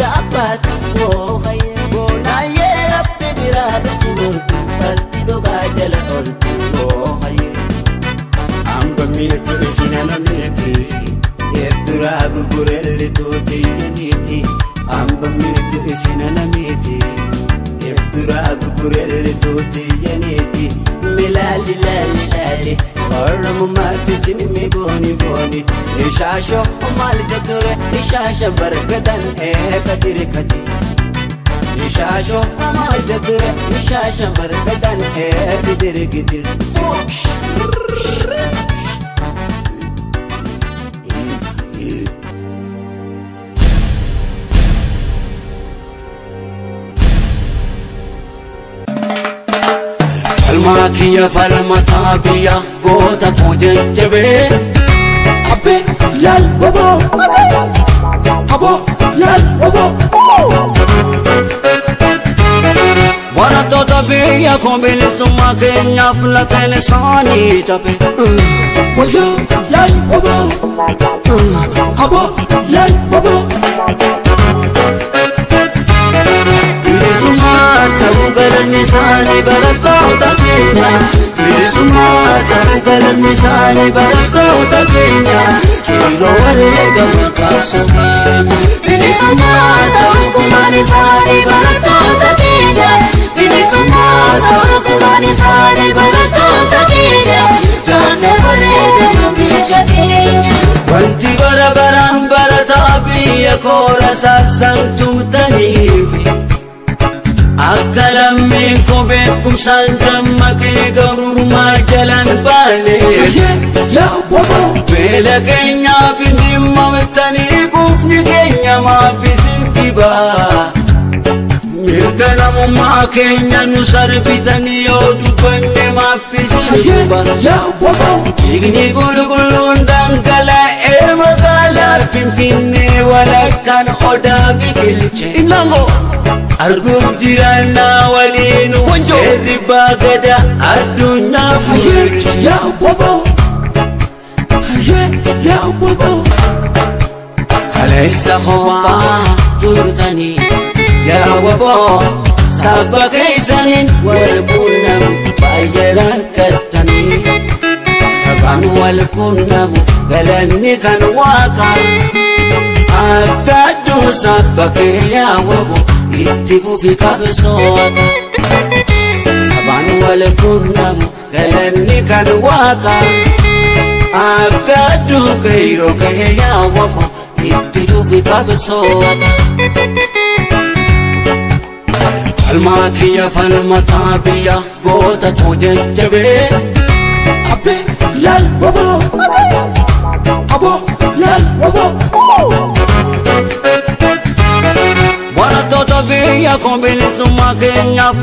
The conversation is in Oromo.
haadha abbaati Boonaayyee rabbi biraa dhuftu loltu dhalti dhugaa jala oltu Amba miitu isin ana miiti Eebduraa gurgurelli tuuti yaniiti Amba miitu isin ana miiti Eebduraa gurgurelli tuuti yaniiti Milaali laali laali Oromummaatti cinmi booni booni Ishaasho maal jetture ishaasha bargatan kadiri kadi Ishaasho maal jetture ishaasha bargatan kadiri gidir Falmaa kiyya falmataa biyya goota koo jajjabee Abbee laal waboo Aboo laal waboo Barattoota biyya koo bilisummaa keenyaaf lafeen isaanii cabe Wayyoo laal waboo Aboo laal waboo Bilisummaa ta'uu galanni isaanii barattoota keenya Bilisummaa ta'uu galanni isaanii barattoota keenya Kiiloo wareegama qabsoo keenya Bilisummaa ta'uu gumaan isaanii barattoota keenya Bilisummaa ta'uu gumaan isaanii barattoota keenya Jaanna wareegama biyya keenya Wanti bara baraan barataa biyya koora saasaan tumtaniif Akka lammiin koo beekumsaan dammaqee gabrummaa jalaan baane Beela keenyaaf hin dhimmamtanii quufni keenya maaf isin dhibaa Mirga namummaa keenya nu sarbitanii yoo dubbanne maaf isin guba Dhiigni qulqulluun dhangala'ee magaalaa Finfinnee walakkaan odaa biqilche Arguuf jiraannaa waliin seerri baagada addunyaa bulche. Kaleessa kophaa turtanii yaa waboo saba keessaniin wal quunnamuuf baay'ee rakkattanii sabaan wal quunnamuuf galanni kan waaqaa adda adduu saba kee yaa waboo. Itti fufi qabsoo akka sabaan wal quunnamu galanni kan waaqa akka duuka yeroo ka'e yaa waboo itti fufi qabsoo akka Falmaa kiyya falmataa biyya goota koo jajjabee Abbee laal waboo Aboo laal waboo Barattoota biyya koo bilisummaa keenyaaf